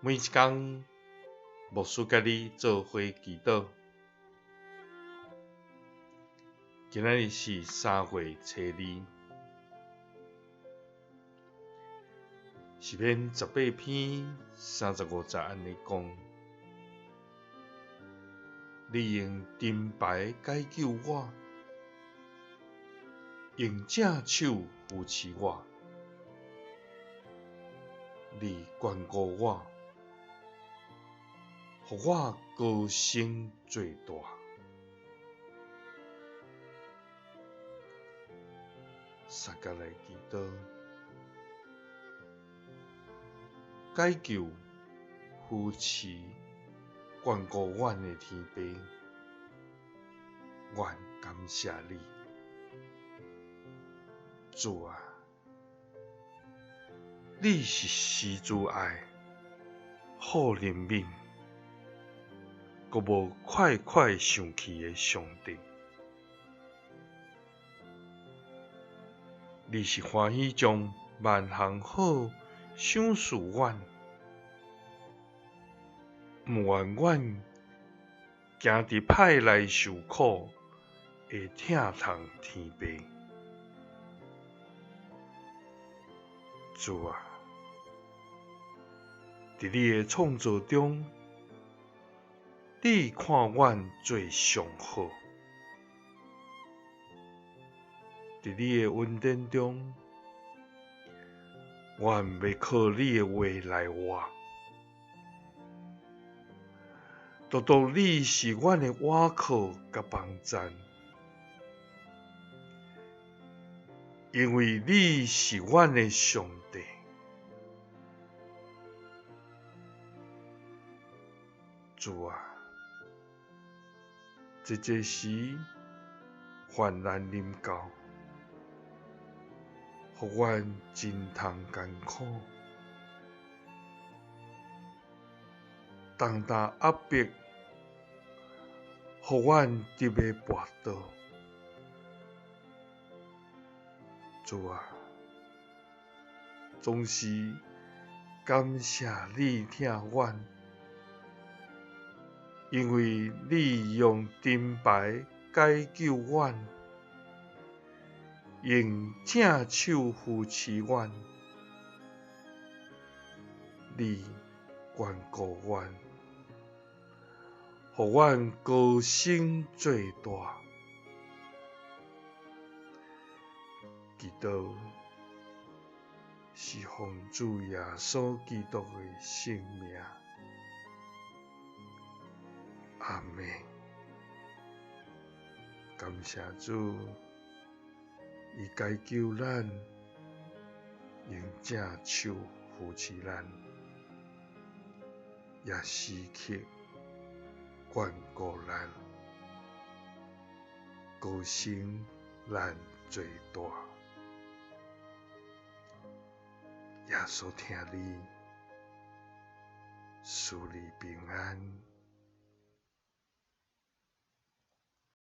每一工，牧師佮你做伙祈禱。今仔日是3月初2，詩篇18篇35節按呢講：你用盾牌解救我，用正手扶持我，你堅固我，予我高升做大。相佮來祈禱，解救、扶持、堅固阮的天父，阮感謝你，主啊，你是施慈愛、好憐憫，閣無快快生氣的上帝。你是歡喜將萬項好賞賜阮，毋願阮行佇歹來受苦的疼痛天父。主啊，佇你的創造中，你看阮做上好。佇你的恩典中，阮欲靠你的話來活。獨獨你是阮的倚靠佮幫贊，因為你是阮的上帝。主啊，濟濟時患難臨到，予阮真通艱苦，重擔壓迫，予阮得欲跋倒。主啊，總是感謝你疼阮，因為你用盾牌解救阮，用正手扶持阮，你堅固阮，予阮高升做大。祈禱是奉主耶穌基督的聖名，阿們。感謝主，伊解救咱，用正手扶持咱，也時刻堅固咱，高升咱做大。耶穌疼你，賜你平安。